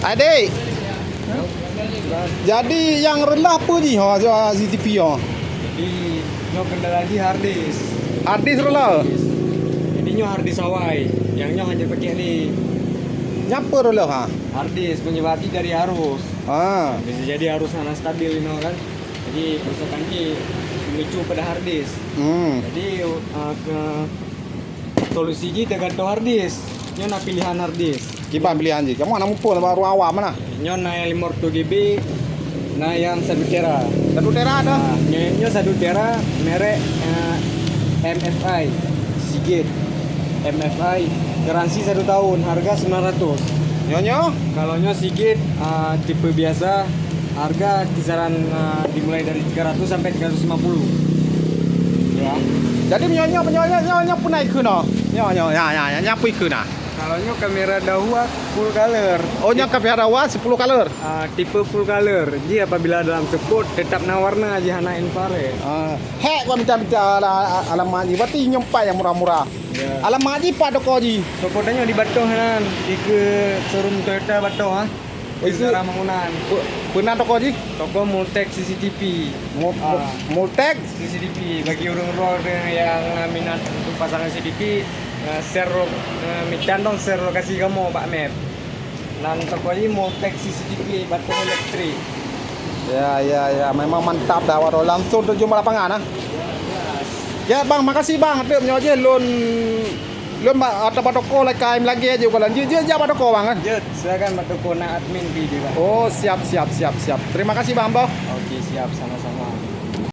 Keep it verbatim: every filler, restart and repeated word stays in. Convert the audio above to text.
Adik. Jadi nyang reuloh peue jih ho C C T V ho? Jadi nyoe kendala jih hard disk. Hard disk reuloh. Jadi nyoe hard disk awai. Nyang nyoe hana pakai lé. Nyan peue reuloh ha? Hard disk, penyebab jih dari arus. Ah. Bisa jadi arus hana stabil inoe kan. Jadi kerusakan jih memicu pada hard disk. Hmm. Jadi uh, ke solusi jih tergantung hard disk. Nyoe na pilihan hard disk. Kiban pilihan jih. Kamoe na muphom bak ureueng awam na. Nyoe na nyang limong reutôh G B, na nyang satu tera. Satu tera ada? Ah, nyoe, nyoe satu tera merek uh, M F I Seagate. M F I, garansi satu tahun, harga sembilan ratus. Nyoe nyoe? Kalau nyoe Seagate uh, tipe biasa, harga kisaran uh, dimulai dari tiga ratus sampai tiga ratus lima puluh. Ya. Jadi nyoe nyoe nyoe nyoe nyoe nyoe pun naik keunoe. Nyoe nyoe ya ya ya nyoe pun keunoe. Kalau nyoe kamera dahua full color. Oh nyoe kamera dahua sepuluh color. Ah, tipe full color. Jadi apabila dalam sekot tetap na warna aja hana infrared. Ah, hek gua minta-minta ala- alamat ni. Berarti nyoe pat nyang murah-murah. Ya. Alamat jih pat toko jih? Toko tanyoe di Batoh nan, di ke showroom Toyota Batoh ah. Oh, di itu Zara Mangunan. Pe- pernah toko jih? Toko Multech C C T V. Mu- Ah. Multech? C C T V bagi ureueng-ureueng yang minat untuk pasang C C T V, eh, share lo- eh, mitan dong share lokasi kamoe bak map. Nan toko jih Multech C C T V Batoh Elektrik. Ya ya ya, memang mantap dah waduh langsung terjun bak lapangan ah. Ya bang, makasih bang. Teuk nyoe jih lôn lôn bak atau bak toko lah kai lagi aja kalau jeuet jeuet jak bak toko bang kan. Jeuet, silakan bak toko na admin di di bang. Oh siap siap siap siap. Terima kasih bang boh. Oke siap, sama-sama.